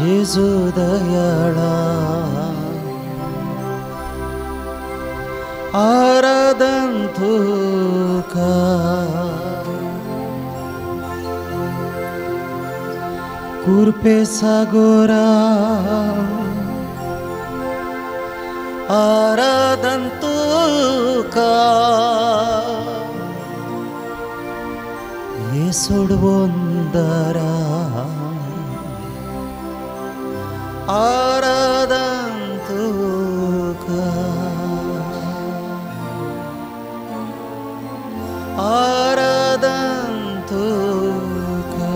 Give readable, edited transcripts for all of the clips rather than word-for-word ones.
जेजू दयाळा आराधन तुका कुर्पे सागोरा आराधन तुका ये सोडवंदरा आराधन तुका आराधन तुका।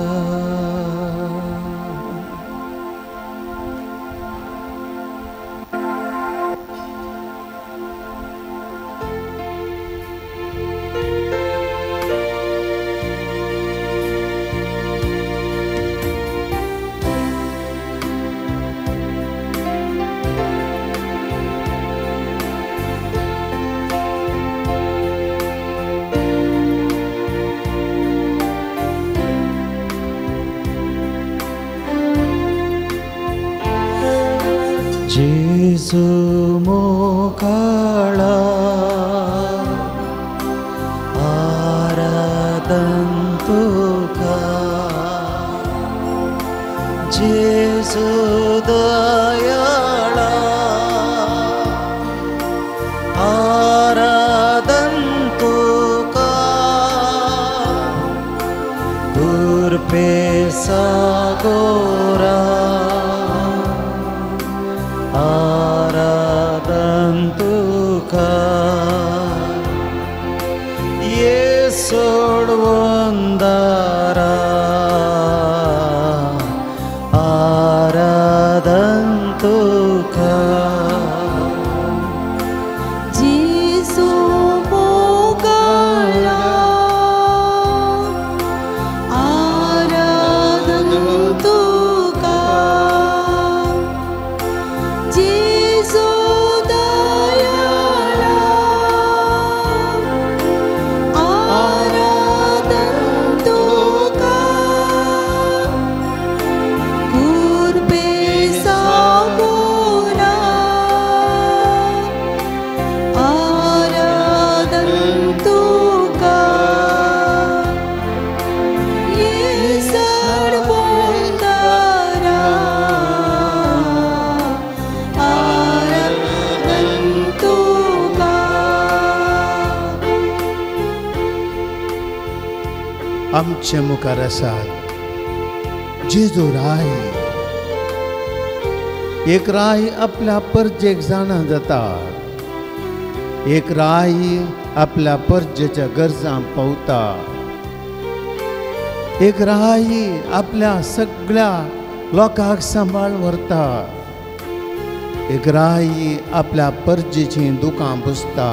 जेजू मोकाळा आराधन तुका जेजू दयाळा आराधन तुका कुर्पे सागोरा आराधन तुका ये सोडवंदरा आराधन तुका जेजू मोगाळा आराधन तुका जेजू दयाळा आराधन तुका कुर्बे सागोरा आराधन तुका ये सर्वोत्तरा आराधन तुका। आमचे मुखार आसात जेजू राय एक राय आपल्या परजेक जाणा जाता, एक राय आपल्या परजेच्या गरजांक पावता, एक राय आपल्या सगळ्या लोकांक सांबाळ व्हरता, एक राय आपल्या परजेचीं दुकां पुसता,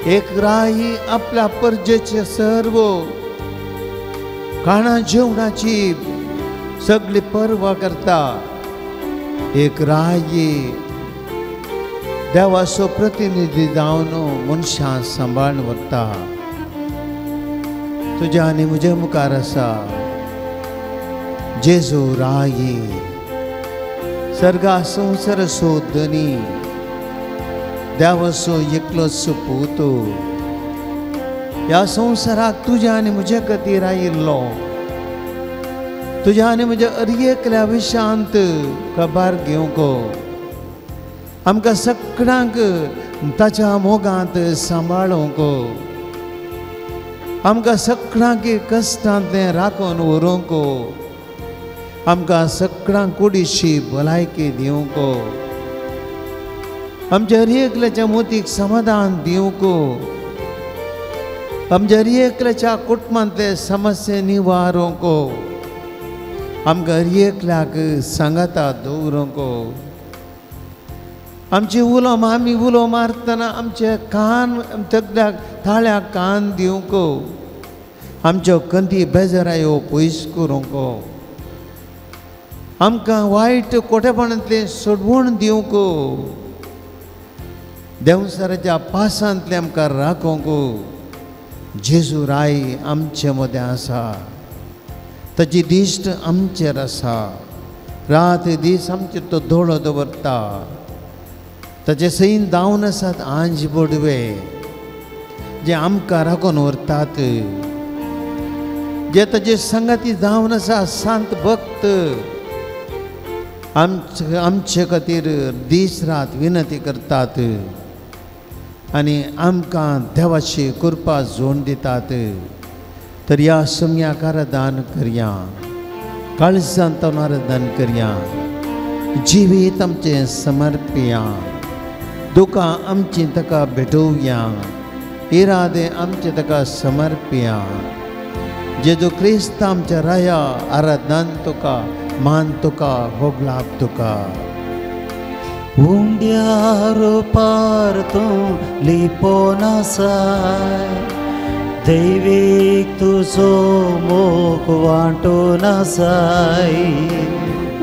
एक राय आपल्या परजेचे सर्व खाणा जेवणाची सगळी पर्वा करता, एक राय देवाचो प्रतिनिधी जावन मनशां सांबाळ व्हरता। तुज्या आनी म्हज्या मुखार आसा जेजू राय सर्गा संवसाराचो धनी देवाचो एकलोच पूत ह्या संवसाराक तुज्या आनी म्हज्या खातीर आयिल्लो, तुज्या आनी म्हज्या हर एकल्या विशांत खबर घेवंक आमकां सगळ्यांक ताच्या मोगांत सांबाळूंक आमकां सगळ्यांक कश्टांतलें राखून व्हरूंक आमकां सगळ्यांक कुडीची भलायकी दिवंक आमच्या हर एकल्याच्या मोतीक समाधान दिवंक आमच्या हर एकल्याच्या कुटुंबांतले समस्ये निवारूंक आमकां हर एकल्याक सांगाता दवरूंक आमची उलो आमी उलो मारतना आमचे कान सगळ्याक ताळ्याक कान दिवंक आमच्यो कंदी बेजारायो पयस करूंक आमकां वायट कोटेपणांतलें सोडवण दिवंक देंवसाराच्या पासांतलें आमकां राखूंक जेजू राय आमचे मदें आसा। ताची दिश्ट आमचेर आसा. रात दीस आमचेर तो दोळो दवरता. ताचे सैन धांवन आसात आंज बोडवे जे आमकां राखून व्हरतात, जे ताजे संगाती जावन आसा सांत भक्त आमचे खातीर दीस रात विनंती करतात आनी आमकां देवाची कृपा जोड दितात. तर ह्या सम्याक आराधन करया, काळजांत आराधन करया, जिवीत आमचें समर्पया, दुकां आमचीं ताका भेटोवया, इरादे आमचे ताका समर्पया. जेजू क्रिस्त आमच्या राया, आराधन तुका, मान तुका, होगलाप तुका. उंड्यार पार तूं लिपोन आसाय, दैवीक तुजो मोग वांटून आसाय.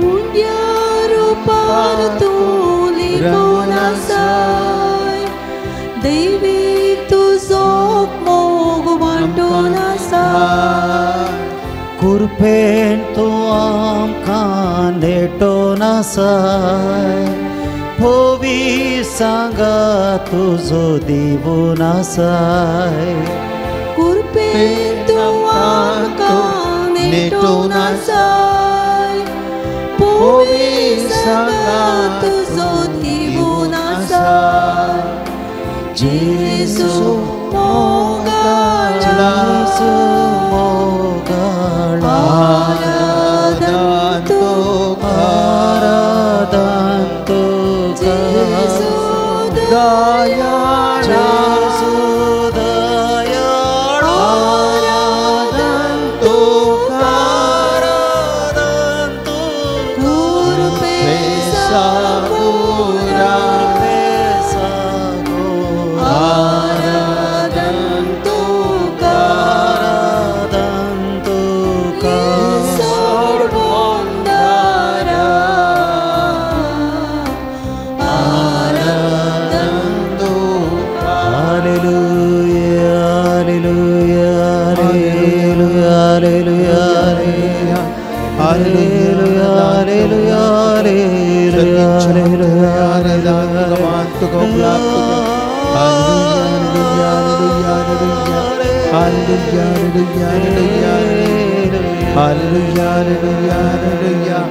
उंड्यार पार तूं लिपोन आसाय, दैवीक तुजो मोग वांटून आसाय. कृपेन तूं आमकां नेटोन आसाय, होवी सांगा तुजो दिवून आसाय. कृपेन तूं आमकां नेटोन आसाय, होवी सांगा तुजो दिवून आसाय. जेजू मोगाळा, जेजू मोगाळा, आराधन तुका, आराधन तुका, जेजू दयाळा, जेजू दयाळा, आराधन तुका, आराधन तुका, कृपे सागोरा, कृपे सागोरा, आराधन तुका, आराधन तुका, सोडवंदारा, आराधन तुका. Hallelujah, hallelujah, hallelujah, hallelujah, hallelujah, hallelujah, hallelujah, hallelujah, hallelujah,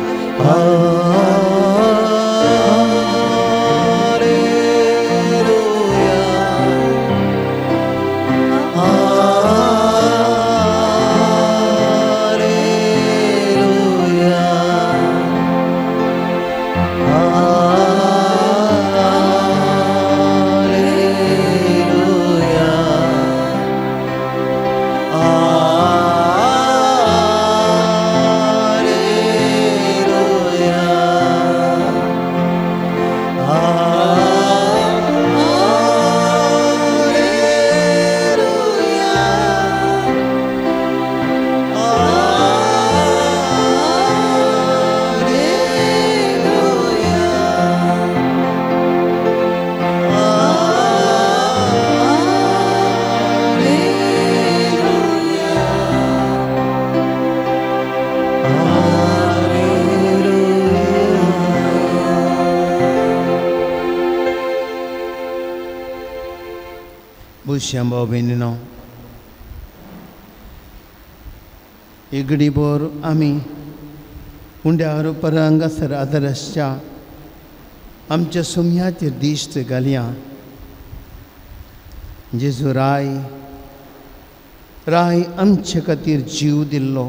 भाव भयणीनो, इगडीभर आमी उंड्यार परंगासर आदरसच्या आमच्या सुम्याचेर दिश्ट घालया. जेजू राय राय आमचे खातीर जीव दिल्लो,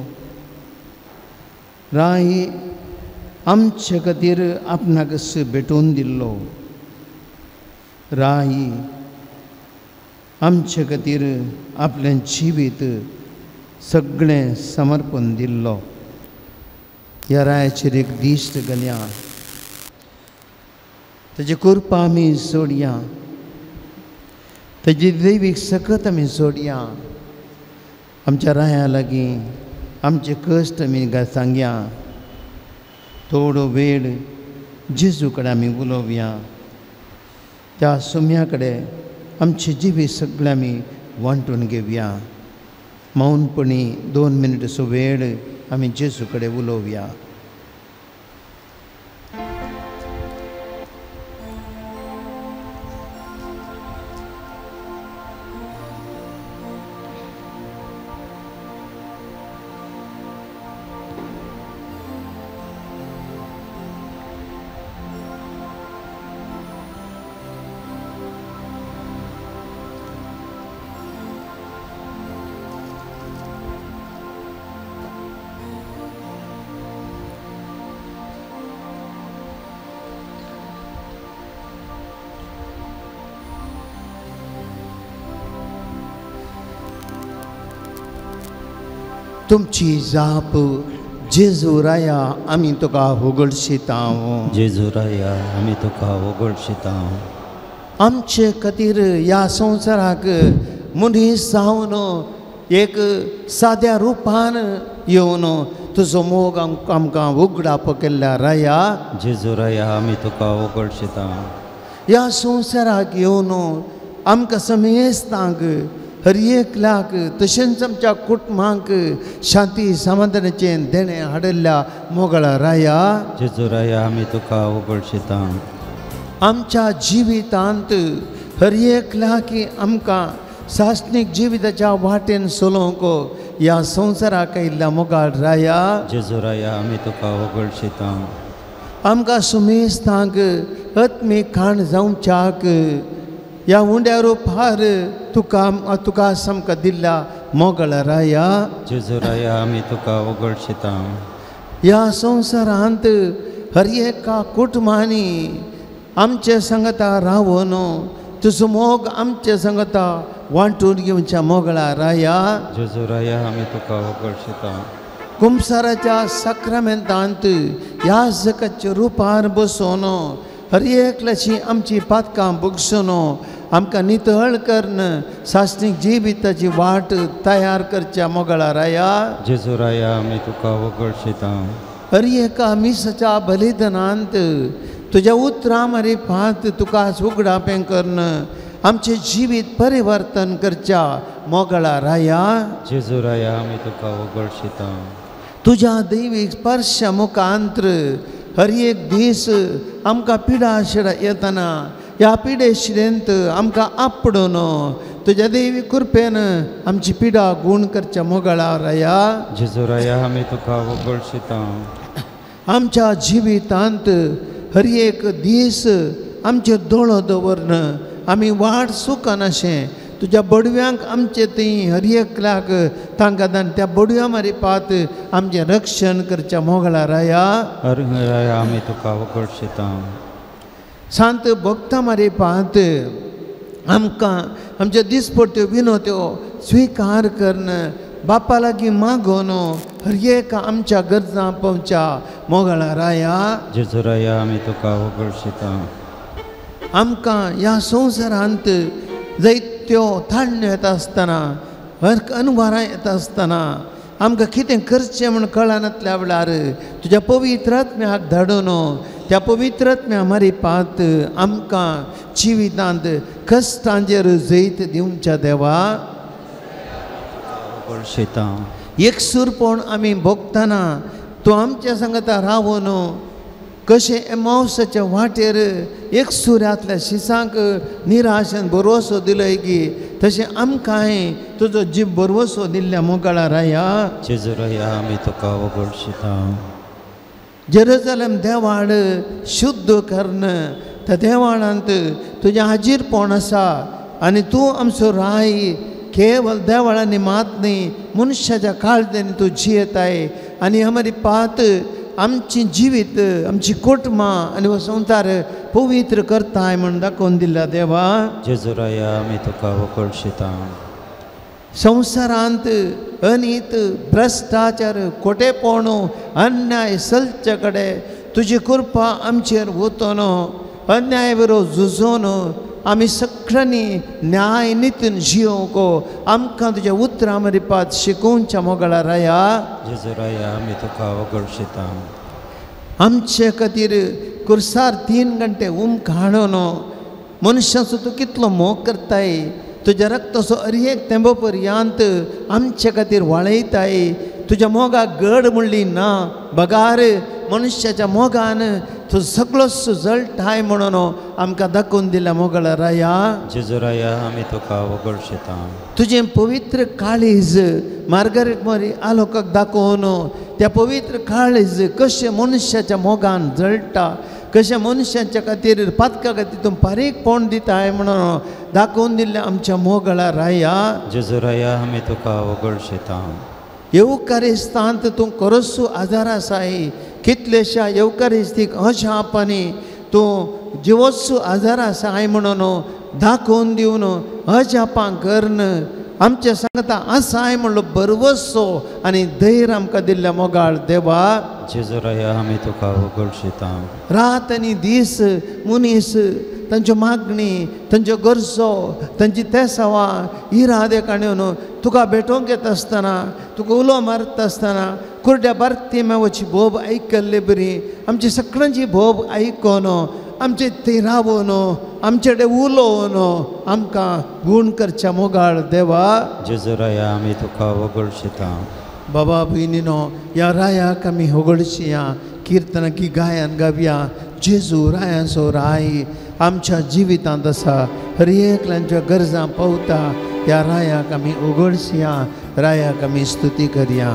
राय आमचे खातीर आपणाक भेटोवन दिल्लो, राय आमचे खातीर आपलें जिवीत सगळें समर्पण दिल्लो. ह्या रायाचेर एक दिश्ट घालया, ताजी कृपा आमी सोडया, ताजी दैवीक सकत आमी सोडया. आमच्या राया लागीं आमचे कश्ट आमी सांगया, थोडो वेळ जेजू कडेन आमी उलोवया, त्या सुम्या कडेन आमचे जिवीत सगळें आमी वांटून घेवया. मौनपणी 2 मिनट असो वेळ आमी जेजू कडेन उलोवया. तुमची जाप जेजू राया आमी तुका होगळशिता. जेजू राया आमी तुका होगळशिता. आमचे खातीर ह्या संवसाराक मनीस जावन एक साद्या रुपान येवन तुजो मोग आमकां उगडाप केल्ल्या राया. जेजू राया आमी तुका होगळशिता. ह्या संवसाराक येवन आमकां समेस्तांक हर एकल्याक तशेंच आमच्या कुटुंबांक शांती समाधानाचें देणें हाडिल्ल्या मोगळा राया. जेजू राया आमी तुका होगळशिता. आमच्या जिवितांत हर एकल्याक आमकां सासणीक जिविताच्या वाटेन चलोवंक ह्या संवसाराक आयिल्ल्या मोगाळ राया. जेजू राया आमी तुका होगळशिता. आमकां सुमेस्तांक आत्मीक खाण जावच्याक ह्या उंड्या रुपार तुका तुका आमकां दिल्ल्या मोगळ राया. जेजू राया आमी तुका होगळशिता. ह्या संवसारांत हर एका कुटुंबांनी आमचे संगता रावन तुजो मोग आमचे संगता वांटून घेवच्या मोगळा राया. जेजू राया आमी तुका होगळशिता. कुमसाराच्या साक्रामेंतांत ह्या जगाच्या रुपार बसोवन हर एकल्याची आमची पातकां बगसून आमकां नितळ करून सासणीक जिविताची वाट तयार करच्या मोगळा राया. जेजू राया आमी तुका होगळशिता. हर एका मिसाच्या बलिदानांत तुज्या उतरां मारिफात तुका उगडापें करून आमचें जिवीत परिवर्तन करच्या मोगळा राया. जेजू राया आमी तुका होगळशिता. तुज्या दैवीक स्पर्श मुखांत्र हर एक दीस आमकां पिडा शिडा येतना ह्या पिडे शिडेंत आमकां आपडून तुज्या देवी कृपेन आमची पिडा गूण करच्या मोगळा राया. जेजू राया आमी तुका होगळशिता. आमच्या जिवितांत हर एक दीस आमचेर दोळो दवरन आमी वाट चुकनाशें तुज्या बडव्यांक आमचे थंय हर एकल्याक तांकां दान त्या बडव्यां मारिपात आमचें रक्षण करच्या मोगळा राया. राया आमी तुका होगळशिता. सांत भक्तां मारिपात आमकां आमच्या दिसपट्ट्यो विनोत्यो स्विकार करून बापा लागीं मागोवन हर एक आमच्या गरजां पावच्या मोगळा राया. जेजू राया आमी तुका होगळशिता. आमकां ह्या संवसारांत जायत्यो ताळण्यो येता आसतना हर अनवारां येता आसतना आमकां कितें करचें म्हूण कळनातल्या वेळार तुज्या पवित्र आत्म्याक धाडून त्या पवित्र आत्म्या मारिपात आमकां जिवितांत कश्टांचेर जैत दिवच्या देवा. होगळशिता. एकसूरपण आमी भोगतना तूं आमच्या सांगता रावन कशें एमावसाच्या वाटेर एकसुऱ्यांतल्या शिसांक निराशेन भरवसो दिलोय की तशें आमकांय तुजो जीव भरवसो दिल्ल्या मोगळा राया. जेजू राया आमी तुका होगळशिता. जेरुजलम देवाळ शुद्ध करून त्या देवाळांत तुजें हाजीरपण आसा आनी तूं आमचो राय केवल देवाळांनी मात न्ही मनशाच्या काळजांनी तूं जियेताय आनी हमारी पात आमची जिवीत आमची कुटुंबां आनी हो संवसार पवित्र करताय म्हूण दाखोवन दिल्ल्या देवा. जेजू राया आमी तुका होगळशिता. संवसारांत अनीत भ्रश्टाचार खोटेपण अन्याय सलचे कडेन तुजी कृपा आमचेर वतन अन्याय विरोध झुजोन आमी सगळ्यांनी न्याय नितीन जियोवंक आमकां तुज्या उतरां मारिपात शिकोवच्या मोगळा राया. जेजू राया आमी तुका होगळशिता. आमचे खातीर कुर्सार 3 घंटे उमक हाडून मनशाचो तूं कितलो मोग करताय तुज्या रक्ताचो हर एक तेंबो पर्यंत आमचे खातीर वाळयताय. तुज्या मोगाक गड म्हणली ना बगार मनुष्याच्या मोगान तूं सगळोच जळटाय म्हणून आमकां दाखोवन दिल्या मोगळ राया. जेजू राया आमी तुका वगळशिता. तुजें पवित्र काळीज मार्गारेट मोरी आलोकाक दाखोवन त्या पवित्र काळीज कशें मनुष्याच्या मोगान जळटा, कशें मनशांच्या खातीर पातका खातीर तूं पारीकपण दिताय म्हणून दाखोवन दिल्लें आमच्या मोगळा राया. जेजू राया आमी तुका वगळशिता. येवकारिस्तांत तूं खरोच आदार आसाय. कितलेश्या येवकारिस्तीक अजापांनी तूं जिवोत्सू आदार आसाय म्हणून दाखोवन दिवन अजापां करून आमच्या सांगता आसाय म्हणलो बरवसो आनी धैर्य आमकां दिल्ल्या मोगाळ देवा. जेजू राया आमी तुका वगळशिता. रात आनी दीस मनीस तांच्यो मागणी, तांच्यो गरजो, तांची तेसावां इरादे काणून तुका भेटोवंक येता आसतना, तुका उलो मारता आसतना कुर्ड्या बार्तीमेवाची बोब आयकल्ले बरी आमची सगळ्यांची बोब आयकोन आमचे थंय रावून आमचे कडेन उलोवन आमकां गूण करच्या मोगाळ देवा. जेजू राया आमी तुका वगळशिता. बाबा भयणीनो ह्या रायाक आमी होगळशिया, किर्तनां की गायन गावया. जेजू रायांचो राय आमच्या जिवितांत आसा, हर एकल्यांच्या गरजां पावता. ह्या रायाक आमी उगडशिया, रायाक आमी स्तुती करया.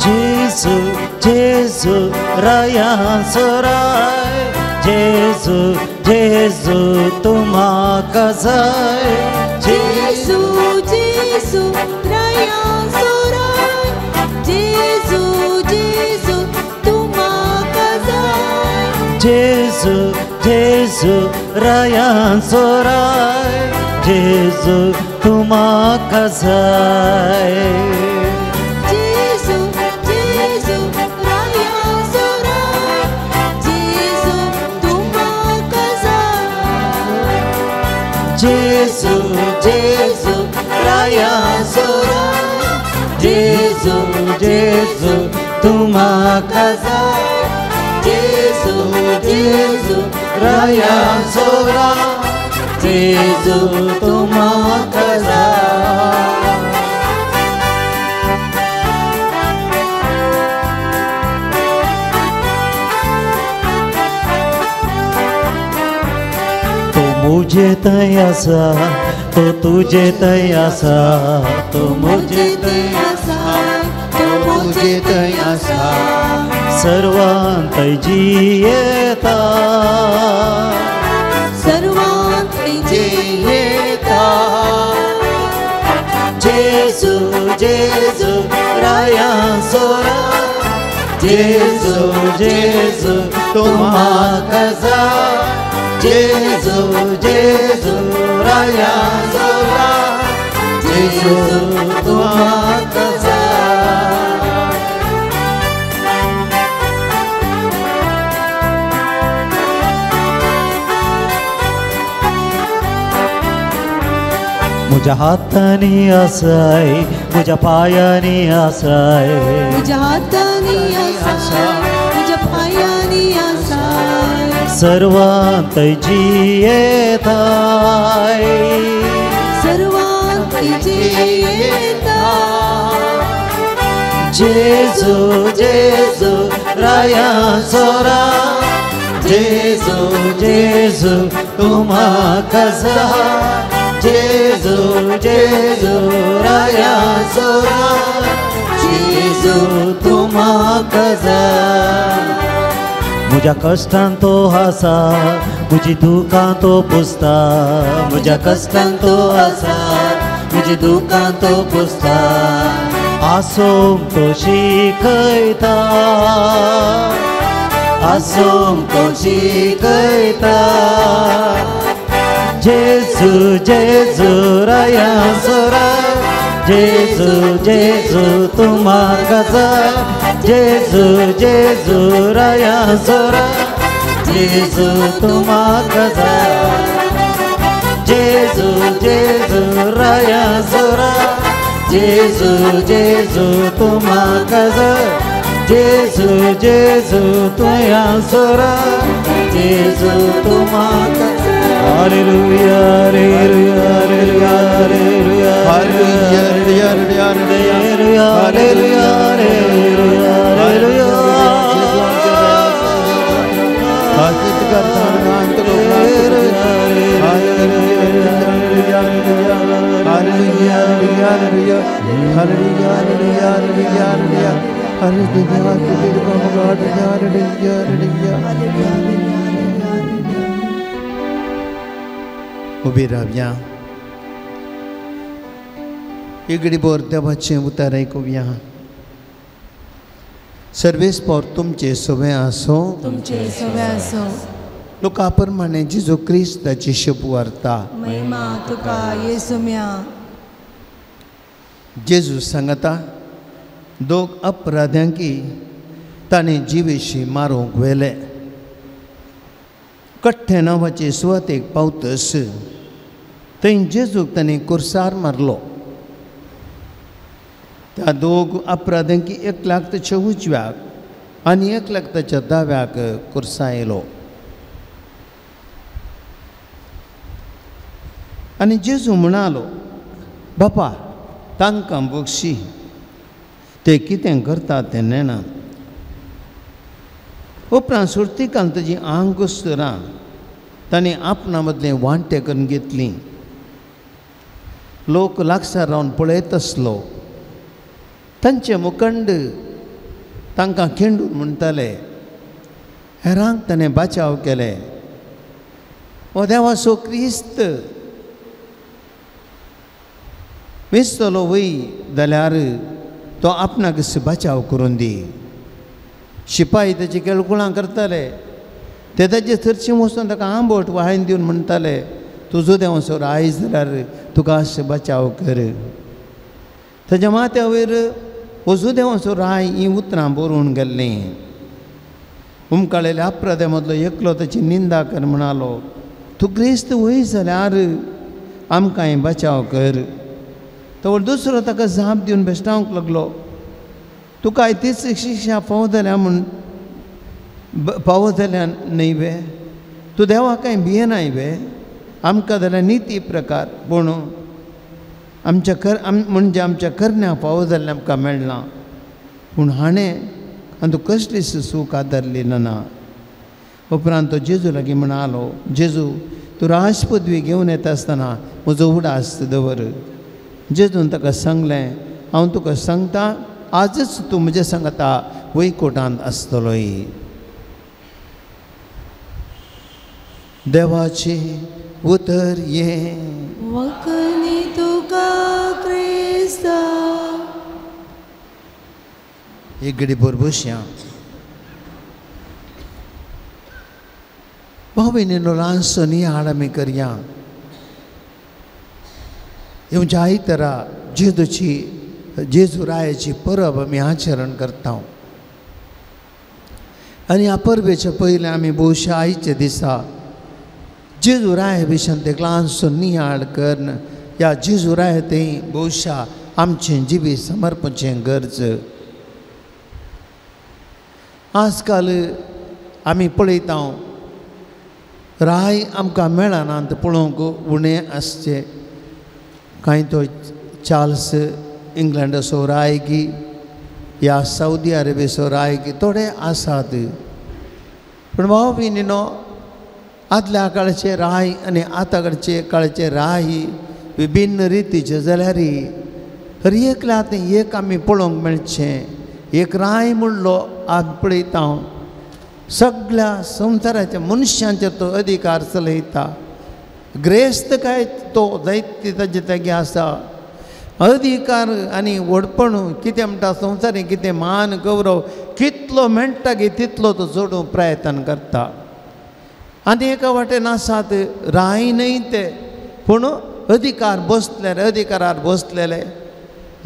जेजू जेजू रायांचो राय, जेजू जेजू तुमाका जाय. जेजू जेजू रायांचो राय, जेजू जेजू तुमाका जाय. जेजू जेजू रायांचो राय, जेजू तुमाका जाय. जेजू जेजू रायांचो राय, जेजू जेजू तुमाका जाय. जेजू जेजू रायांचो राय, जेजू तुमाका जाय. मुझे थंय आसा, तो तुजे थंय आसा, तो मुझे थंय आसा, तो मुझे थंय आसा. सर्वांत जियेता, सर्वांत जियेता. जेजू जेजू रायांचो राय, जेजू जेजू तुमाका जाय. जेजू जेजू रायांचो राय, जेजू तुमाका जाय. म्हज्या हातांनी आसाय, म्हज्या पांयांनी आसाय, म्हज्या हातांनी आसाय, म्हज्या पांयांनी आसाय. सर्वांत जियेताय, सर्वांत जियेताय. जेजू जेजू रायांचो राय, जेजू जेजू तुमाका जाय. जेजू जेजू रायांचो राय, जेजू तुमाका जाय. म्हज्या कश्टान तो आसा, म्हजी दुकां तो पुसता. म्हज्या कश्टान तो आसा, म्हजी दुकां तो पुसता. आसूंक तो शिकयता, आसूंक तो शिकयता. जेजू जेजू रायांचो राय, जेजू जेजू तुमाका जाय. जेजू जेजू रायांचो राय, जेजू तुमाका जाय. जेजू जेजू रायांचो राय, जेजू जेजू तूं म्हाका जाय जेजू जेजू तुवें आसोरा जेजू तूं म्हाका जाय. Hallelujah hallelujah hallelujah hallelujah hallelujah hallelujah hallelujah. उबी रावया इगडी बोर देवाचें उतर आयकुया. सर्वेस पोर तुमचे सवे आसो तुमचे सवे आसो. लोका प्रमाणे जेजू क्रिस्ताची शपथ महिमा तुका येसुम्या. जेजू सांगता दोग अपराध्यांकी ताणें जिवेशी मारूंक व्हेले. कट्ठे नांवाचे सुवातेक पावतस थंय जेजूक ताणें कुर्सार मारलो. त्या दोग अपराध्यांकी 1 लाख ताच्या उजव्याक आनी 1 लाख ताच्या दाव्याक कुर्सायलो. आनी जेजू म्हणालो, बापा तांकां बक्षी, ते कितें करतात तें नेणा. उपरांत सुर्तिकान ताजी आंग घुसतरां ताणें आपणा मदलें वांटे करून घेतली. लोक लागसार रावन पळयत आसलो. तांचे मुखंड तांकां खिंडून म्हणटाले, हेरांक ताणें बाचाव केले. हो देवाचो क्रिस्त मेजतलो वय जाल्यार तो आपणाक बाचाव करून दी. शिपाई ताची केळकुळां करताले. ते ताजे थरशी वचून ताका आंबट वायन दिवन म्हणटाले, तुजो देवाचो आयज जाल्यार तुका अशें बचाव कर. ताज्या माथ्या वयर वजू देवाचो राय हीं उतरां बरोवन गेल्लीं. उमकाळेल्या अपराध्या मदलो एकलो ताची निंदा कर म्हणालो, तूं क्रिस्त वय जाल्यार आमकांय बचाव कर. तो दुसरो ताका जाप दिवन भेश्टावंक लागलो, तुका तीच शिक्षा फावो जाल्या म्हूण फावो जाल्या न्हय वे? तूं देवाक कांय भियेनाय वे? आमकां जाल्यार निती प्रकार पूण आमच्या म्हणजे आमच्या करण्या फावो जाल्लें आमकां मेळना. पूण हाणें आनी तूं कसलीच सूख आदारली ना. उपरांत तो जेजू लागीं म्हणालो, जेजू तूं राज पदवी घेवन येता आसतना म्हजो उडास दवर. जेजून ताका सांगलें, हांव तुका सांगता आजच तूं म्हज्या सांगता वैकुटांत आसतलोय. देवाचें उतर हें. वखनी तुका क्रिस्ता. एक घडी भरभुशया भाव भयणीनो ल्हानसो नियाळ आमी करया. येवच्या आयतारा जेजूची जेजू रायाची परब आमी आचरण करता. आनी ह्या परबेच्या पयलें आमी भोवशा आयच्या दिसा जेजू राया विशयान एक ल्हानसो नियाळ करून ह्या जेजू राया थंय भोवशा आमचें जिवीत समर्पचें गरज. आजकाल आमी पळयता राय आमकां मेळना पळोवंक उणें आसचें. कांय तो चार्ल्स इंग्लंडाचो रायगी या सावदी अरेबियाचो रायगी थोडे आसात. पूण भाव भयणीनो आदल्या काळचे राय आनी आतां काळचे काळचे राय विभिन्न रितीचे जाल्यार हर एकल्या आतां एक आमी पळोवंक मेळचें. एक राय म्हणलो आमी पळयता सगळ्या संवसाराच्या मनशांचेर तो अधिकार चलयता. ग्रेस्त काय तो जायते ताजे तागे आसा अधिकार आनी व्हडपण कितें म्हणटा संवसारीक कितें मान गौरव कितलो मेळटा गे तितलो तो जोडूंक प्रयत्न करता. आनी एका वाटेन आसात राय न्हय ते पूण अधिकार बसलेले अधिकारार बसलेले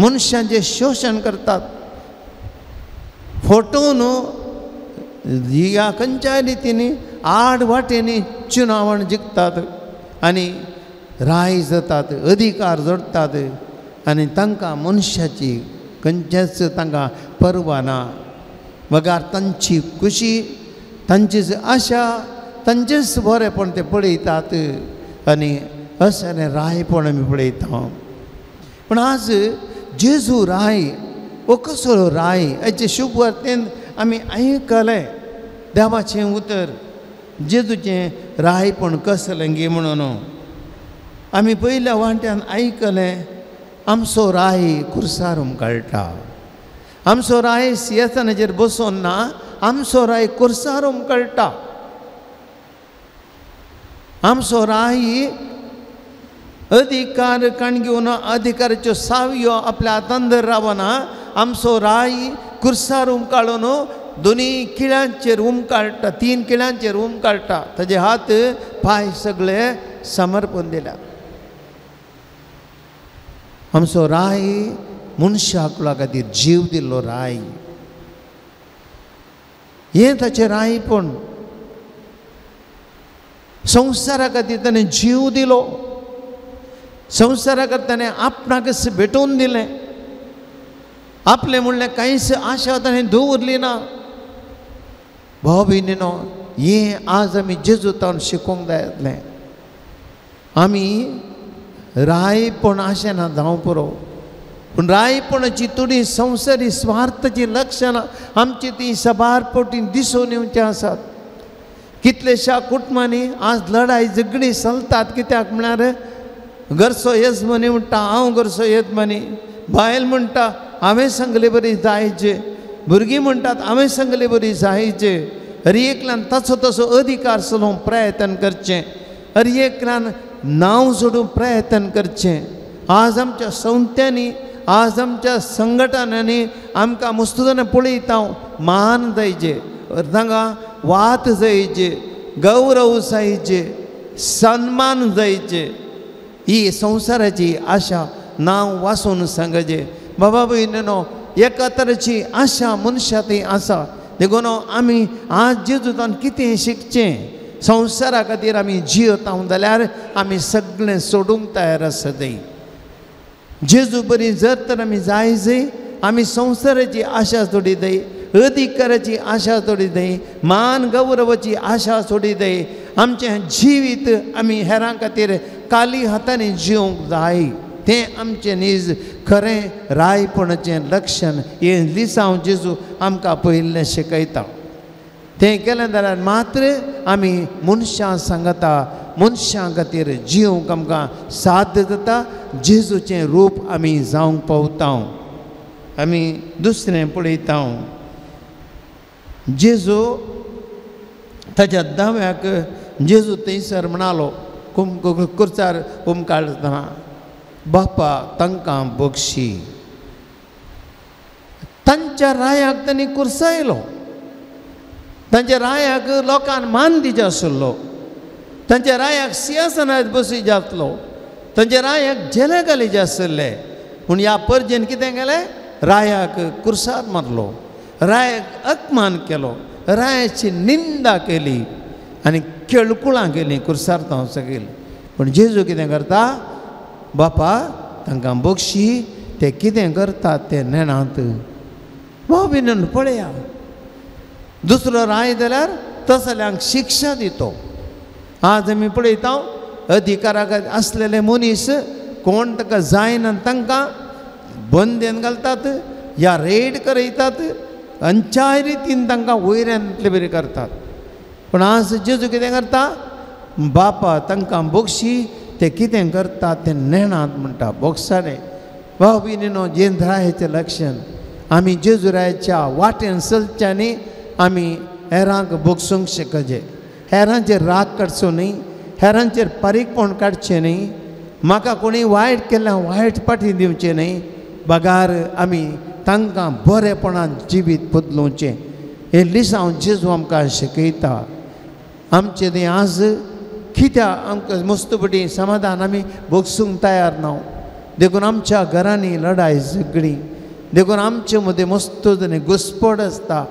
मनशांचें शोशण करतात. फटोवन ह्या खंयच्याय रितींनी आड वाटेंनी चुनावण जिखतात आनी राय जातात अधिकार जोडटात. आनी तांकां मनशाची खंयचेच तांकां पर्वा ना, बगार तांची खुशी, तांची आशा, तांचेच बरेंपण ते पळयतात आनी अशें रायपण आमी पळयता. पूण आज जेजू राय हो कसलो राय हाचे शुभ वार्तेन आमी आयकलें देवाचें उतर, जेजूचें रायपण कसलें गे म्हणून आमी पयल्या वांट्यान आयकलें. आमचो राय कुर्सार उमकाळटा, आमचो राय सिंहासनाचेर बसोन ना, आमचो राय कुर्सार उमकळटा. आमचो राय अधिकार काण घेवन अधिकाराच्यो सावयो आपल्या हातान धर रावना, आमचो राय कुर्सार उमकाळून दोनी किळ्यांचेर उमकाळटा, 3 किळ्यांचेर उमकाळटा, ताजे हात पांय सगळे समर्पण दिल्या. आमचो राय मनशाकुला खातीर जीव दिल्लो राय, हें ताचें रायपण. संवसारा खातीर ताणें जीव दिलो, संवसारा खातीर ताणें आपणाकच भेटोवन दिलें, आपलें म्हणल्यार कांयच आशा ताणें दवरली ना. भाव भयणीनो, हें आज आमी जेजूतान शिकोवंक जाय जातलें. आमी रायपण आशें ना जावं पुरो, पूण रायपणाची थोडी संवसारी स्वार्थाची लक्षणां आमची ती साबार पटी दिसून येवची आसात. कितलेश्या कुटुंबांनी आज लडाय झगडी चलतात, कित्याक म्हळ्यार घरचो येजमानी म्हणटा हांव घरचो येजमानी, बायल म्हणटा हांवें सांगले बरी जायचे, भुरगीं म्हणटात हांवें सांगले बरी जायचे. हर एकल्यान ताचो तसो अधिकार चलोवंक प्रयत्न करचें, हर एकल्यान नांव जोडूंक प्रयत्न करचें. आज आमच्या संस्थांनी, आज आमच्या संघटनांनी आमकां मस्तून पळयता मान जायचे, तांकां वात जायचे, गौरव जायचे, सन्मान जायचे. ही संवसाराची आशा नांव वाचून सांगचे. बाबा भयणीनो, एका तरेची आशा मनशा ती आसा. देखून आमी आज जेजूतान कितें शिकचें, संवसारा खातीर आमी जियेता जाल्यार आमी सगळें सोडूंक तयार आसतय. जेजू बरी जर तर आमी जाय जय, आमी संवसाराची आशा सोडी दय, अधिकाराची आशा सोडी दय, मान गौरवाची आशा सोडी दय. आमचें जिवीत आमी हेरां खातीर काली हातांनी जिवंक जाय. तें आमचें नीज खरें रायपणाचें लक्षण. हें लिसांव जेजू आमकां पयिल्लें शिकयता. तें केलें जाल्यार मात्र आमी मनशां सांगता, मनशां खातीर जिवंक आमकां साध्य जाता. जेजूचें रूप आमी जावंक पावता. आमी दुसरें पळयता, जेजू ताच्या दाव्याक जेजू थंयसर म्हणालो कुर्सार उमकाळटना, बापा तांकां बक्षी. तांच्या रायाक तांणी कुर्सायलो, तांच्या रायाक लोकांक मान दिवचो आशिल्लो, तांच्या रायाक सिंहासनार बसय जातलो, तांच्या रायाक झेले घालीचे आशिल्ले. पूण ह्या परजेन कितें केलें, रायाक कुर्सार मारलो, रायाक अपमान केलो, रायाची निंदा केली आनी केळकुळां केली कुर्सार तांव सगळी. पूण जेजू कितें करता, बापा तांकां बक्षी, ते कितें करतात ते नेणात. भाव भयणीनो पळया, दुसरो राय जाल्यार तसल्यांक शिक्षा दितो. आज आमी पळयता अधिकाराक आसलेले मनीस कोण ताका जायना तांकां बंदेन घालतात या रेड करयतात, खंयच्याय रितीन तांकां वयऱ्यांतले बरी करतात. पूण आज जेजू कितें करता, बापा तांकां बक्षी, ते कितें करतात ते नेणात म्हणटा, बोगसाणे. भाव भयणीनो, जें रायाचें लक्षण आमी जेजू रायाच्या वाटेन चलच्यांनी आमी हेरांक बोगसूंक शकचे, हेरांचेर राग काडचो न्हय, हेरांचेर पारीकपण काडचें न्हय, म्हाका कोणी वायट केल्यार वायट पाठी दिवचें न्हय, बगार आमी तांकां बरेपणान जिवीत बदलोवचें. हें लिसांव जेजू आमकां शिकयता. आमचें तें आज कित्याक आमकां मस्तपटी समाधान आमी भोगसूंक तयार ना, देखून आमच्या घरांनी लडाय झगडी, देखून आमचे मदें मस्त घुसपड आसता,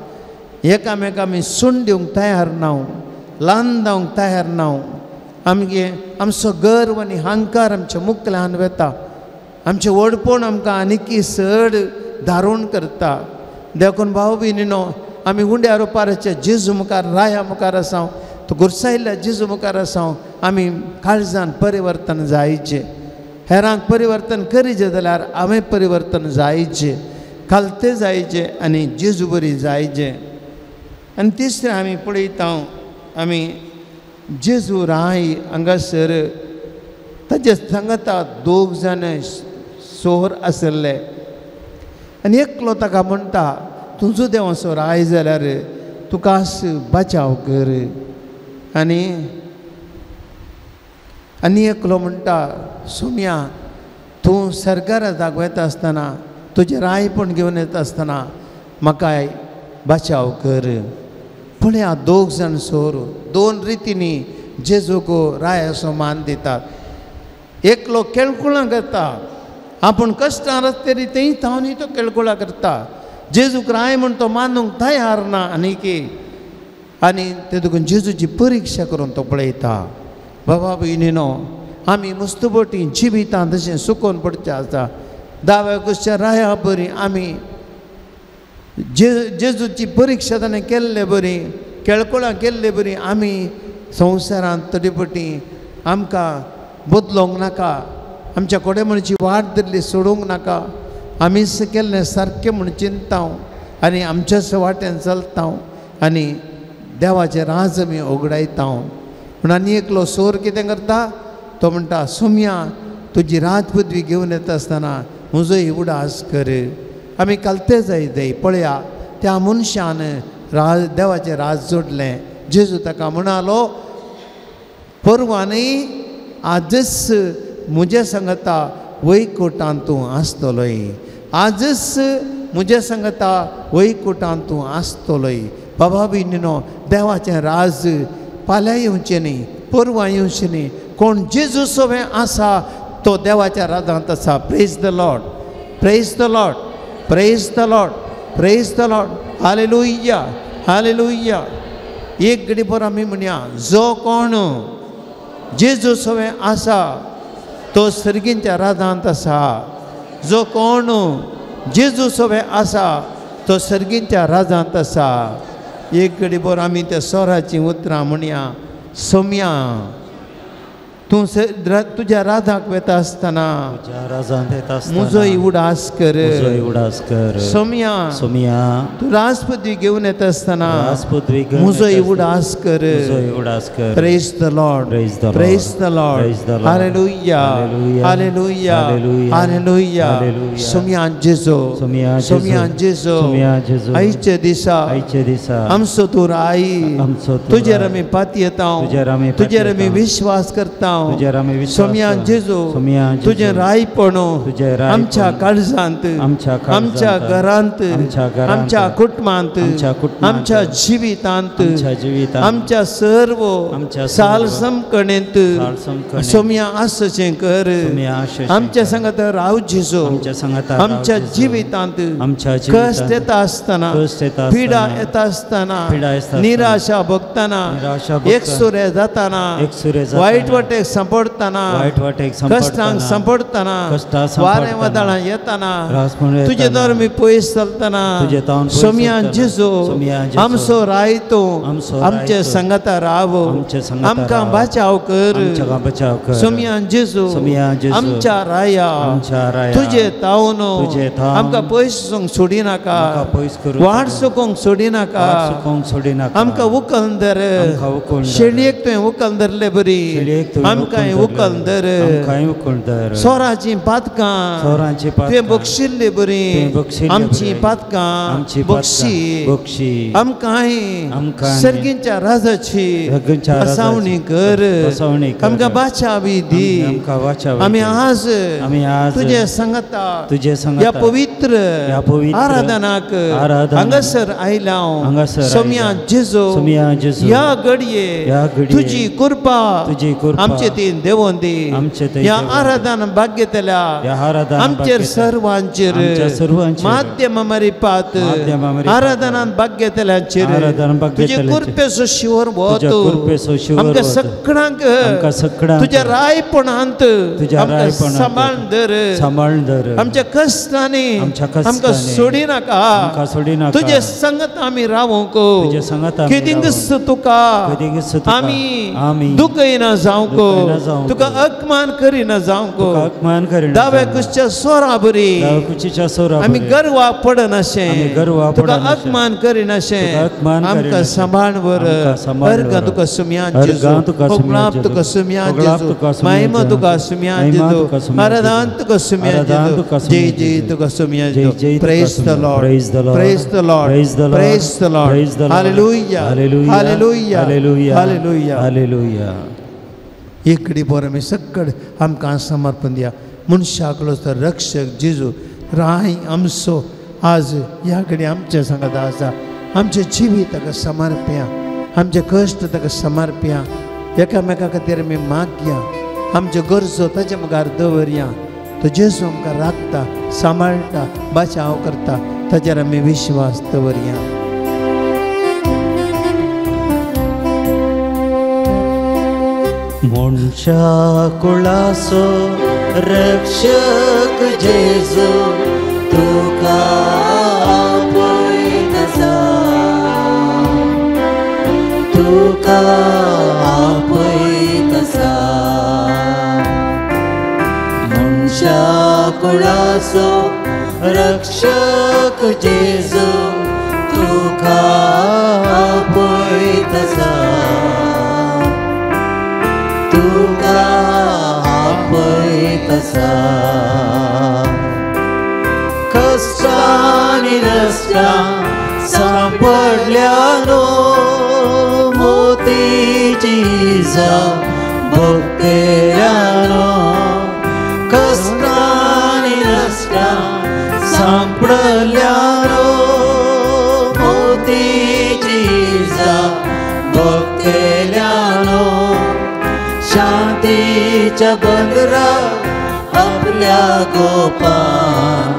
एकामेका आमी सून दिवंक तयार ना, ल्हान जावंक तयार ना. आमगे आमचो गर्व आनी अहंकार आमच्या मुखल्यान वता. आमचें व्हडपण आमकां आनीकी चड दारूण करता. देखून भाव भयणीनो आमी उंड्या रुपाराच्या जेजू मुखार राया मुखार आसा, तो गुरसायल्ल्या जेजू मुखार आसा, आमी काळजान परिवर्तन जायचें. हेरांक परिवर्तन करीचें जाल्यार हांवें परिवर्तन जायचें, खालतें जायचें आनी जेजू बरी जायचें. आनी तिसरें आमी पळयता आमी जेजू राय हांगासर ताजे सांगता दोग जाण सोर आशिल्ले आनी एकलो ताका म्हणटा तुजो देवाचो राय जाल्यार तुका बचाव कर. आनी आनी एकलो म्हणटा सोम्या तूं सरकारा दाखयता आसतना तुजें रायपण घेवन येता आसतना म्हाका बचाव कर. पळया दोग जाण सोर दोन रितींनी जेजूक रायाचो मान दितात. एकलो केळकुळां करता, आपूण कश्टां रस्ते थंय थावनूय तो केळकुळां करता, जेजूक राय म्हण तो मानूंक तयार ना. आनीकी आनी ते देखून जेजूची परिक्षा करून तो पळयता. बाबा भयणीनो आमी मुस्तुबटी जिवितांत तशें सुकोवन पडचें आसा. दाव्या कुसच्या राया बरी आमी जेजूची परिक्षा ताणें केल्ले बरी, केळकुळां केल्ले बरी आमी संवसारांत तरी पटी आमकां बदलोंक नाका, आमच्या कोडेमणची वाट धरली सोडूंक नाका. आमीच केल्लें सारकें म्हूण चिंतता आनी आमच्याच वाटेन चलता आनी देवाचें राज आमी उगडायता. पूण आनी एकलो सोर कितें करता तो म्हणटा सोम्या तुजी राज पदवी घेवन येता आसतना म्हजोय उडास कर. आमी कालते जाय जाय पळया त्या मनशान राज देवाचें राज जोडलें. जेजू ताका म्हणालो परवां न्ही आजच म्हज्या सांगता वैकुटांत तूं आसतलोय, आजच म्हज्या सांगता वैकुटांत तूं आसतलोय. बाबा भयणीनो देवाचें राज फाल्यां येवचें न्ही, परवां येवचें न्ही. कोण जेजू सवें आसा तो देवाच्या राजांत आसा. Praise the Lord, praise the Lord, praise the Lord, praise the Lord. Hallelujah, hallelujah. एक घडी बरो आमी म्हणया जो कोण जेजू सवें आसा तो सर्गींच्या राजांत आसा. जो कोण जेजू सवें आसा तो सर्गींच्या राजांत आसा. एक घडी बरो आमी त्या सोराचीं उतरां म्हणया सोम्या तूं तुज्या राजाक वेता आसतना म्हजोय उडास कर. सोम्या सोम्या तूं राजपदवी घेवन येता आसतना म्हजोय उडास कर. Praise the Lord, praise the Lord. Hallelujah, hallelujah, hallelujah. Saumya जेजू, सोम्या जेजू, आयच्या दिसा आमचो तूं राय, तुजेर आमी पातयेता, तुजेर आमी विश्वास करता. सोम्या जेजू तुजें रायपण आमच्या काळजांत, आमच्या घरांत, आमच्या कुटुंबांत, आमच्या जिवितांत, आमच्या सर्व सालसमकणेंत सोम्या आसचें कर. आमच्या सांगात राव जेजू, आमच्या जिवितांत कश्ट येता आसतना, पिडा येता आसतना, निराशा भोगतना, एकसुरे जाताना, वायट वाटेक सांपडटना, कश्टांक सांपडटना, वारें वादळां येताना, तुजे दर मी पयस चलतना सोम्या जेजू आमचो राय तूं आमचे सांगाता राव, आमकां बचाव कर. सोम्या जेजू आमच्या राया तुजे तावन आमकां पयस वचूंक सोडिनाका, वाट चुकोवंक सोडिनाका, आमकां उकल धर. शेळयेक तुवें उकल धरले बरी आमकां उकल धर. सोराचीं पातकां तुवें बक्षिल्ली बरी आमचीं पातकां बक्षी. आमकां सर्गींच्या राजाची बसावणी कर, आमकां बाचावी दी. आमी आज तुजे सांगता ह्या पवित्र आराधनाक हांगासर आयला. सोम्या जेजू ह्या घडये तुजी कृपा आमचे आमचे ती देवोन दी ह्या आराधना भाग्यतल्या आमचेर सर्वांचेर माध्यम मरिपात आराधनान भाग्यतल्यांचेर तुजे कृपेचो शिवर वत आमकां सगळ्यांक तुज्या रायपणांत आमकां सांबाळून धर आमच्या कश्टांनी आमकां सोडिनाका तुजे संगत आमी रावंक कितेंच तुका आमी दुखयना जावंक तुका अपमान करिना जावंक दाव्या कुशीच्या सोरा बरी आमी गर्वा पडनाशें तुका अपमान करिनाशें आमकां सांबाळ वर अर्गां तुका सुम्यान जेजू होगलाप तुका सुम्यान जेजू महिमा तुका सुम्यान जेजू आराधन तुका सुम्यान जेजू जय जय तुका सुम्यान जेजू. Praise the Lord, praise the Lord, praise the Lord. Hallelujah, hallelujah, hallelujah, hallelujah. इकडी बरें आमी सगळे आमकां समर्पण दिया. मनशाकलो तर रक्षक जेजू राय आमचो आज ह्या घडी आमच्या सांगता आसा. आमचें जिवीत ताका समर्प्या, आमचे कश्ट ताका समर्प्या, एकामेका खातीर आमी मागया, आमच्यो गरजो ताचे मुखार दवरया. तो जेजू आमकां राखता, सांबाळटा, बचाव करता, ताचेर आमी विश्वास दवरया. मनशा कुळाचो रक्षक जेजू तुका आपयता, तुका आपयता. मनशा कुळाचो रक्षक जेजू तुका आपयता, तुका आपयता. कश्टांनी रस्त्यां सांपडल्यानो मोतीची इजा भोगतेल्यानो, कश्टांनी रस्त्यां सांपडल्यानो मोतीची इजा भोगतेल्यानो, शांतीच्या बंदरा आपल्या गोपान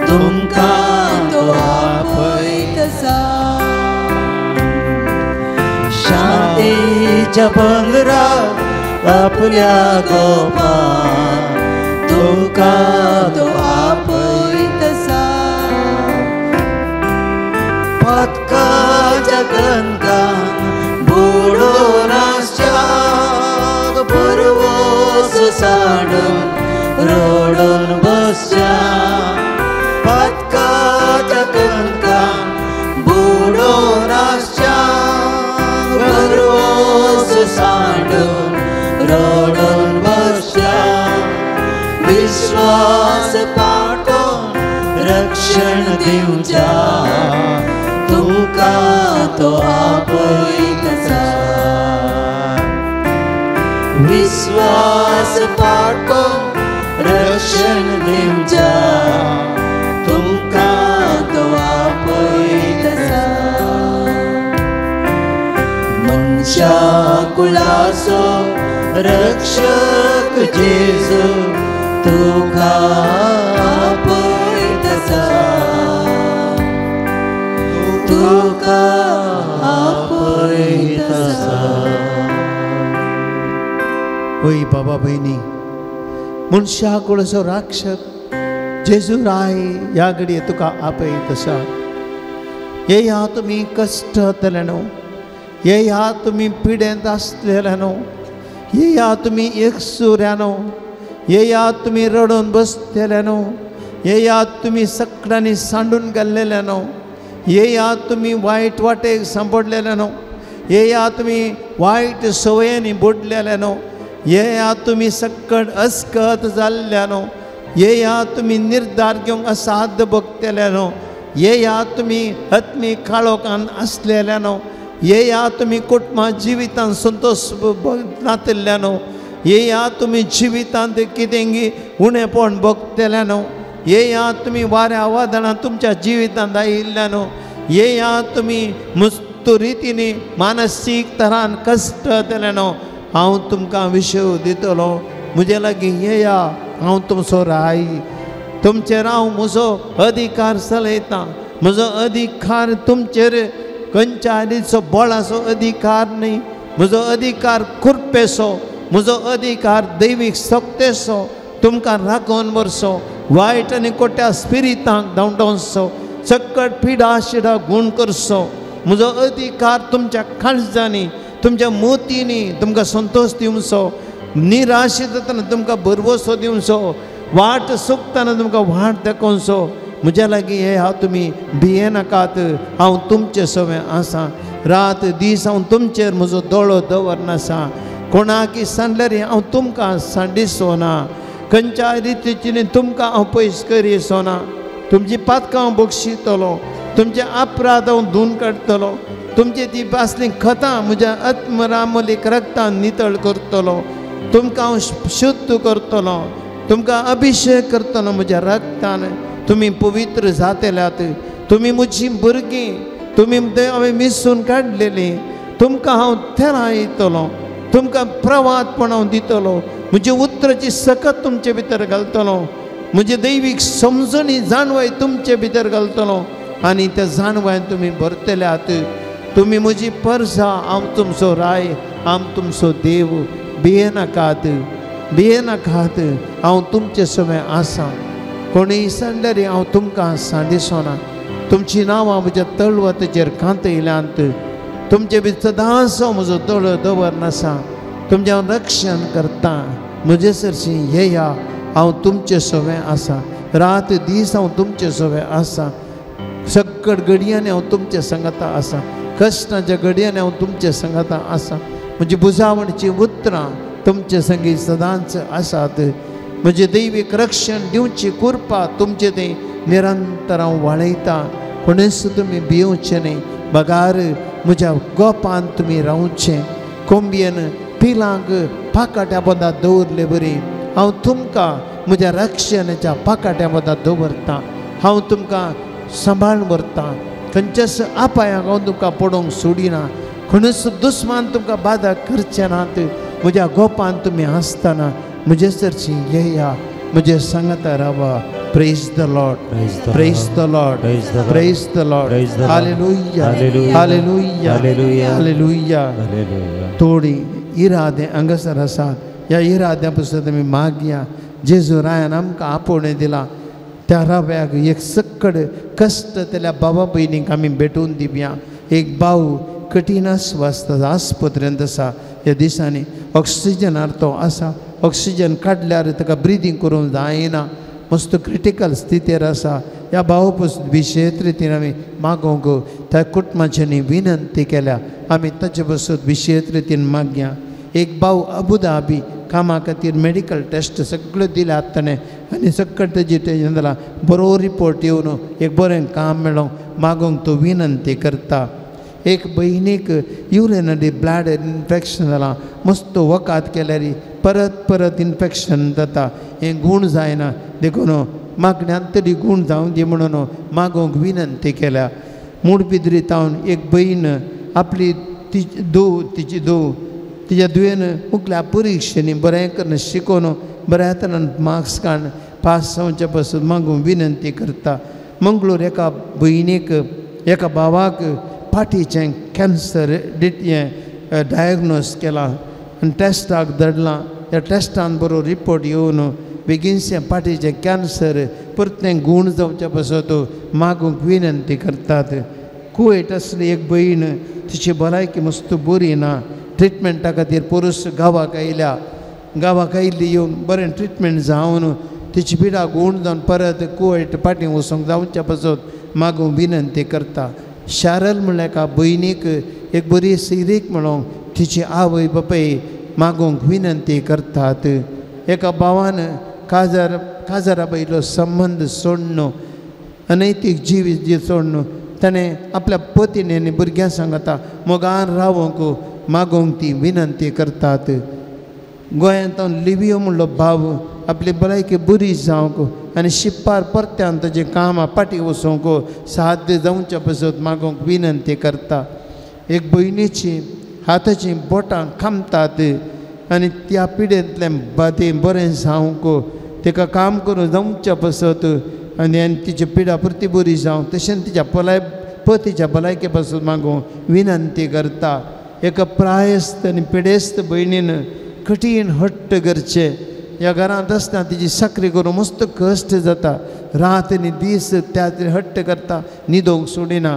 तुमकां तो आपयता. शांतीच्या बंदरा आपल्या गोपान तुमकां तो आपयता. पथकाच्या गंगान बुडोवन आसच्या बरवोस सांडून रडून बसच्या, पथकाच्या कणकान बुडोवन आसच्या बरवोस सांडून रडून बसच्या, विश्वास पाठोवन रक्षण दिवच्या तुका तो आपयता. विश्वास पाठोवन रक्षण दिवच्या तुमकां तो आपयता. मनशा कुळाचो रक्षक जेजू तुका आपयता, तुका आपयता. वय बाबा भयणी, मनशा कुळाचो रक्षक जेजू राय ह्या घडये तुका आपयत आसा. येया तुमी कश्ट जातले न्हू, येया तुमी पिडेंत आसलेले न्हू, येया तुमी एकसुऱ्या न्हू, येया तुमी रडून बसतले न्हू, येया तुमी सगळ्यांनी सांडून गेल्लेले न्हू, येया तुमी वायट वाटेक सांपडलेले न्हू, येया तुमी वायट संवयांनी बुडलेले न्हू, येया तुमी सक्कड अस्कत जाल्ल्या न्हू, येया तुमी निर्धार घेवंक असाध्य भोगतले न्हू, येया तुमी आत्मीक काळोखान आसलेल्या न्हू, येया तुमी कुटुंबा जिवितान संतोश नातिल्ल्या न्हू, येया तुमी जिवितांत कितेंगी उणेपण भोगतल्या न्हू, येया तुमी वाऱ्या वादळां तुमच्या जिवितांत आयिल्ल्या न्हू, येया तुमी मुस्तू रितीनी मानसीक तरान कश्ट जातले न्हू. हांव तुमकां विशय दितलो. म्हजे लागीं येया, हांव तुमचो राय. तुमचेर हांव म्हजो अधिकार चलयता. म्हजो अधिकार तुमचेर खंयच्या रितीचो बळाचो अधिकार न्ही. म्हजो अधिकार कृपेचो, म्हजो अधिकार दैवीक शक्तेचो. तुमकां राखून व्हरचो, वायट आनी खोट्या स्पिरितांक धांवडावचो, सकट पिडा शिडा गूण करचो. म्हजो अधिकार तुमच्या काळजांनी, तुमच्या मोतींनी तुमकां संतोश दिवचो. निराश जातना तुमकां भरवसो दिवचो. वाट चुकतना तुमकां वाट दाखोवचो. म्हज्या लागीं हे हांव, तुमी भियेनाकात, हांव तुमचे सवें आसा. रात दीस हांव तुमचेर म्हजो दोळो दवरनासा. कोणाकी सांडल्यार हांव तुमकां सांडिसो ना. खंयच्या रितीची तुमकां हांव पयस करिसो ना. तुमची पातकां हांव बक्षितलो, तुमचे अपराध हांव धुवन काडटलो. तुमची ती आसली खतां म्हज्या आत्मरामलीक रक्तान नितळ करतलो. तुमकां हांव शुद्ध करतलो, तुमकां अभिशेक करतलो म्हज्या रक्तान. तुमी पवित्र जातल्यात. तुमी म्हजी भुरगीं, तुमी हांवें मिसून काडलेलीं. तुमकां हांव थेरां येतलो, तुमकां प्रवादपण हांव दितलो. म्हजे उतराची सकत तुमचे भितर घालतलो. म्हजे दैवीक समजणी जाणवाय तुमचे भितर घालतलो आनी त्या जाणवायन तुमी भरतल्यात. तुमी म्हजी परसा, हांव तुमचो राय, हांव तुमचो देव. भियेनाकात, भियेनाकात, हांव तुमचे सवें आसा. कोणूय सांडल्यार हांव तुमकां सांडिसो ना. तुमचीं नांवां म्हज्या तळवताचेर कांतयल्यांत. तुमचे भितर सदांच हांव म्हजो दोळो दवरनासा. तुमचें हांव रक्षण करता. म्हजे सरशीं येया, हांव तुमचे सवें आसा. रात दीस हांव तुमचे सवें आसा. सकट घडयांनी हांव तुमचे सांगाता आसा. कश्टाच्या घडयांनी हांव तुमचे सांगाता आसा. म्हजी बुजावणचीं उतरां तुमचे संगी सदांच आसात. म्हजें दैवीक रक्षण दिवची कृपा तुमचे थंय निरंतर हांव वाळयता. कोणूच तुमी भिवचें न्ही. बगार म्हज्या गोपान तुमी रावचें. कोंबयेन पिलांक पाकाट्या पोंदा दवरले बरी हांव तुमकां म्हज्या रक्षणाच्या पाकाट्या पोंदा दवरता. हांव तुमकां सांबाळून व्हरता. खंयच्याच अपायांक हांव तुमकां पडोवंक सोडिना. खंयच दुस्मान तुमकां बादा करचे नात. म्हज्या गोपान तुमी आसतना म्हजे सरशी येया, म्हजे सांगाता रावा. Praise the Lord, praise the Lord, praise the Lord. Hallelujah, hallelujah, hallelujah. थोडी इरादे हांगासर आसात. ह्या इराद्या पसून तुमी मागया. जेजू रायान आमकां आपोवणें दिलां. त्या रव्याक एक सक्कड कश्ट जातल्या बाबा भयणींक आमी भेटून दिवया. एक भाव कठीण अस्वस्थ आस्पत्रेंत आसा. ह्या दिसांनी ऑक्सिजनार तो आसा. ऑक्सिजन काडल्यार ताका ब्रिदींग करूंक जायना. मस्त क्रिटिकल स्थितीर आसा. ह्या भाव पसून विशेश रितीन आमी मागोवंक त्या कुटुंबाच्यांनी विनंती केल्या. आमी ताचे पसून विशेश रितीन मागया. एक भाव अबुधाबी कामा खातीर मेडिकल टेस्ट सगळ्यो दिल्यात ताणें आनी सगळें तेजी टेंशन जालां. बरो रिपोर्ट येवन एक बरें काम मेळोंक मागोवंक तो विनंती करता. एक भयणीक युरिनरी ब्लॅडर इन्फेक्शन जालां. मस्त वखद केल्यार परत परत इन्फेक्शन जाता. हें गूण जायना देखून मागण्यान तरी गूण जावं दी म्हणून मागोवंक विनंती केल्या. मुडबिद्री तावन एक भयण आपली धूव, तिची धूव तिच्या धुवेन मुखल्या परिक्षेनी बरें करून शिकोवन बऱ्या तरान मार्क्स काडून पास जावचे पासून मागूंक विनंती करता. मंगळूर एका भयणीक, एका भावाक फाटीचें कॅन्सर हें डायग्नोज केलां आनी टेस्टाक धाडलां. ह्या टेस्टान बरो रिपोर्ट येवन बेगीनशें फाटीचें कॅन्सर परतें गूण जावचे पासत मागूंक विनंती करतात. कुवेट आसली एक भयण, तिची भलायकी मस्त बरी ना. ट्रिटमेंटा खातीर पोरूस गांवाक आयल्या. गांवाक आयिल्ली येवन बरें ट्रिटमेंट जावन तिची पिडा गूण जावन परत कुवेट फाटीं वचूंक जावच्या पासत मागूंक विनंती करता. शारल म्हणल्यार एका भयणीक एक बरी सिरीक म्हणून तिची आवय बापाय मागूंक विनंती करतात. एका भावान काजारा बायलो संबंद सोडणो, अनैतीक जिवीत जी सोडणो ताणें आपल्या पतीन आनी भुरग्यां सांगता मोगान रावोंक मागोवंक ती विनंती करतात. गोंयांत लिवियो म्हणलो भाव आपली भलायकी बरी जावंक आनी शिप्पार परत्यान ताजें कामां फाटीं वचोंक साध्य जावच्या पासत मागोवंक विनंती करता. एक भयणीची हाताचीं बोटां खामतात. आनी त्या पिडेंतलें बातें बरें जावंक ताका काम करून जमच्या पासत आनी तिची पिडा परती बरी जावं तशेंच तिच्या पलाय पतीच्या भलायके पासून मागूं विनंती करता. एका प्रायस्त आनी पिडेस्त भयणीन कठीण हट्ट करचे ह्या घरांत आसतना तिची साकरी करून मस्त कश्ट जाता रात आनी दीस त्या हट्ट करता न्हिदोंक सोडिना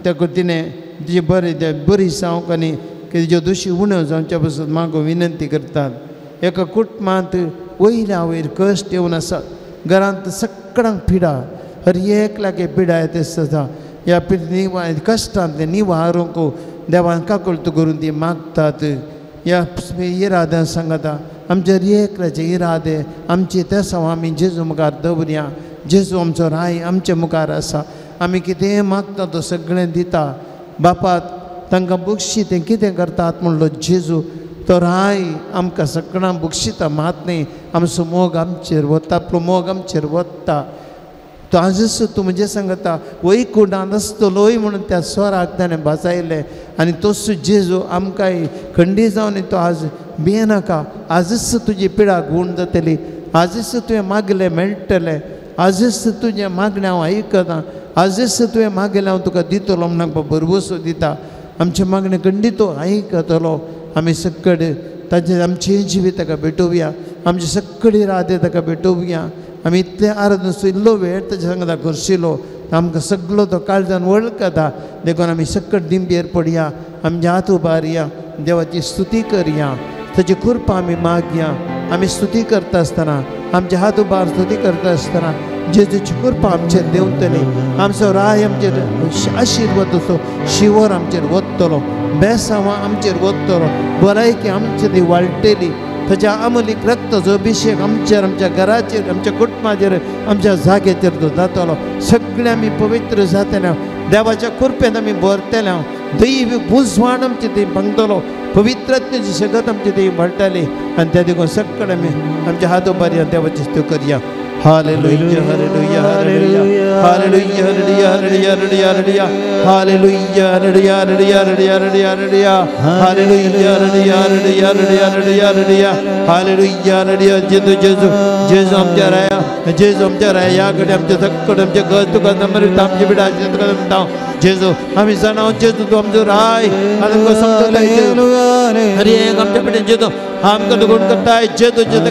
त्या तिणें तिचे बरें बरी जावंक आनी तिज्यो दोशी उण्यो जावच्या पासून मागूं विनंती करतात. एका कुटुंबांत वयल्या वयर कश्ट येवन आसा घरांत सगळ्यांक पिडा हर एकल्याक पिडा येता आसता ह्या कश्टांतलें निवारूंक देवान काकुळट करून ती मागतात. ह्या इराद्यान सांगता आमचे एकल्याचे इरादे आमचे तेसांव आमी जेजू मुखार दवरया. जेजू आमचो राय आमचे मुखार आसा आमी कितेंय मागता तो सगळें दिता. बापा तांकां बक्षी तें कितें करतात म्हणलो जेजू तो राय आमकां सगळ्यांक बक्षिता मात न्ही आमचो मोग आमचेर वता आपलो मोग आमचेर वता. तो आजच तूं म्हजें सांगता वैकुंठांत आसतलोय म्हणून त्या स्वराक ताणें भासायलें आनी तोच जेजू आमकांय खंडी जावन तो आज भियेनाका. आजच तुजी पिडा गूण जातली आजच तुवें मागलें मेळटलें आजच तुजें मागणें हांव आयकता आजच तुवें मागलें हांव तुका दितलो म्हणून भरवसो दिता. आमचें मागणें खंडीत तो आयकतलो. आमी सगळे ताजें आमचें जिवीत ताका भेटोवया आमचे सगळे इरादे ताका भेटोवया. आमी इतलें आराधन इल्लो वेळ ताच्या सांगता खर्शिलो आमकां सगळो तो काळजान वळखता देखून आमी सगळे दिंबेर पडया आमचे हात उबारया देवाची स्तुती करया ताची कृपा आमी मागया. आमी स्तुती करता आसतना आमचे हात उबार स्तुती करता आसतना जेजूची कृपा आमचेर देंवतली आमचो राय आमचेर आशिर्वाद असो शिवर आमचेर वतलो बेसांवां आमचेर वतलो भलायकी आमचेर ती वाडटली. ताच्या अमलीक रक्ताचो अभिशेक आमचेर आमच्या घराचेर आमच्या कुटुंबाचेर आमच्या जाग्याचेर तो जातलो. सगळे आमी पवित्र जातले देवाच्या कृपेन आमी भरतले दैवी बुजवान आमचे थंय भांगतलो पवित्रतेची शगत आमचे थंय वाडटली आनी त्या देखून सगळे आमी आमच्या हात उबारया देवाची स्तुती करया. Hallelujah hallelujah hallelujah hallelujah hallelujah hallelujah hallelujah hallelujah hallelujah hallelujah hallelujah hallelujah hallelujah hallelujah hallelujah hallelujah hallelujah hallelujah. जेजू जेजू जेजू आमच्या राया जेजू आमच्या राया ह्या कडे आमच्या सगळे आमचे घर तुका नमृत आमचे बिडा तुका नमता जेजू आमी जाणा जेजू तूं आमचो राय आमकां समजताय जेजू हर एक आमच्या कडेन जेजू आमकां तूं गुण करताय जेजू जेजू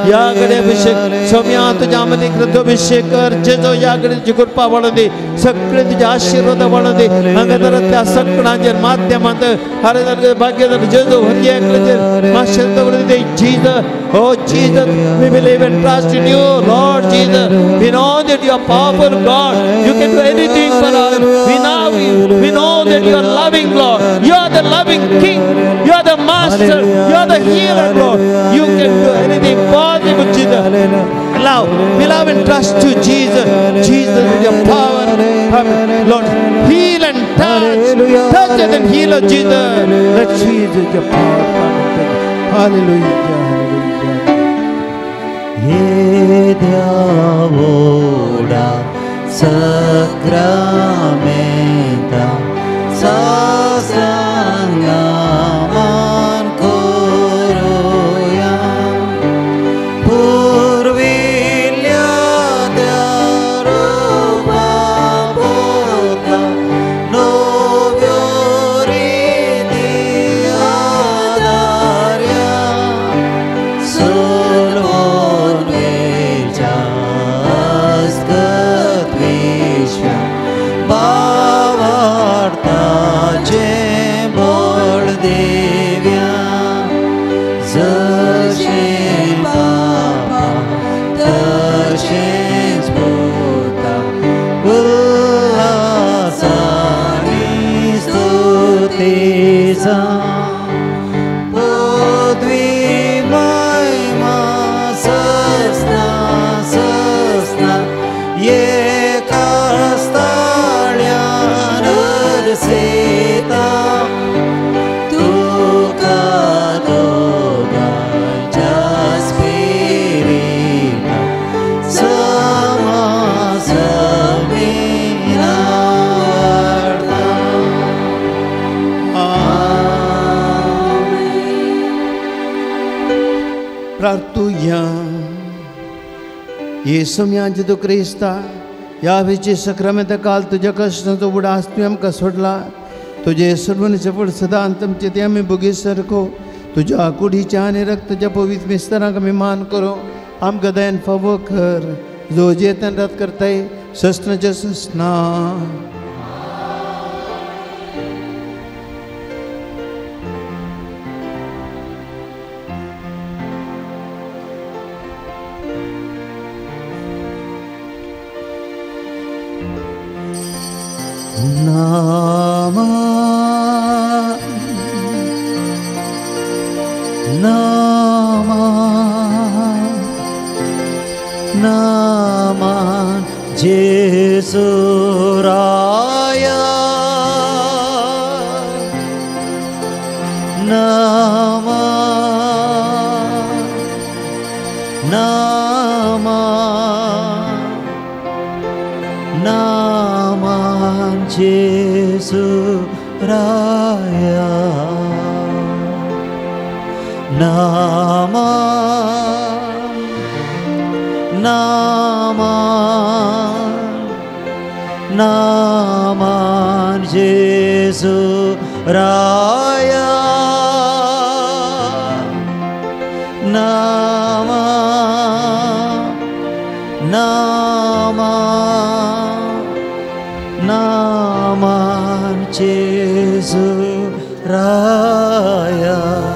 ह्या कडे अभिशेक सोम्या तुज्या आमदीक अभिशेक कर जेजू ह्या कडे तुजी कृपा वाडूं दी सगळे तुजे आशिर्वाद वाडूं दी हांगा तर त्या सगळ्यांचेर माध्यमांत हर भाग्य जेजू हर एकल्याचेर मातशें दवरूं दी. Jesus, oh Jesus, we believe and trust in you, Lord Jesus. We know that you are powerful God. You can do anything for us. We know that you are loving, Lord. You are the loving King. You are the Master. You are the healer, Lord. You can do anything possible, Jesus. Love, we love and trust you, Jesus. Jesus, with your power, come, Lord, heal and touch, touch and heal, oh Jesus. Let Jesus, your power come and touch. Hallelujah, hallelujah. ये द्यावोडा sacramenta sasangaman koroya purvilya dyarupa pota novyo riti adarya sulvon velchaskat भावार्थाचे बळ देव्या जशें बापा तशेंच पुता उल्हासानी स्तुतीचा पदवी महिमा सस्ना सस्ना एका Sita, tu ka doga. प्रार्थुया. Yesu म्या जेजू क्रिस्ता ह्या वेळचे सक्रामेंता काल तुज्या कश्टांचो उडास तुवें आमकां सोडला. तुजे सोडवणेचे फळ सदांच आमचे ते आमी भोगी सारको तुज्या कुडीच्या आनी रक्ताच्या पवित्र मिस्तरांक आमी मान करूं. आमकां दयान फावो कर जो जेतन रात करताय सस्नाच्या सस्ना. नामा नामा नामा जेसू राया नामा नामा नामा जेसू राया नामा नामा नामा जेसू राया नामा नामा नामा जेसू राया.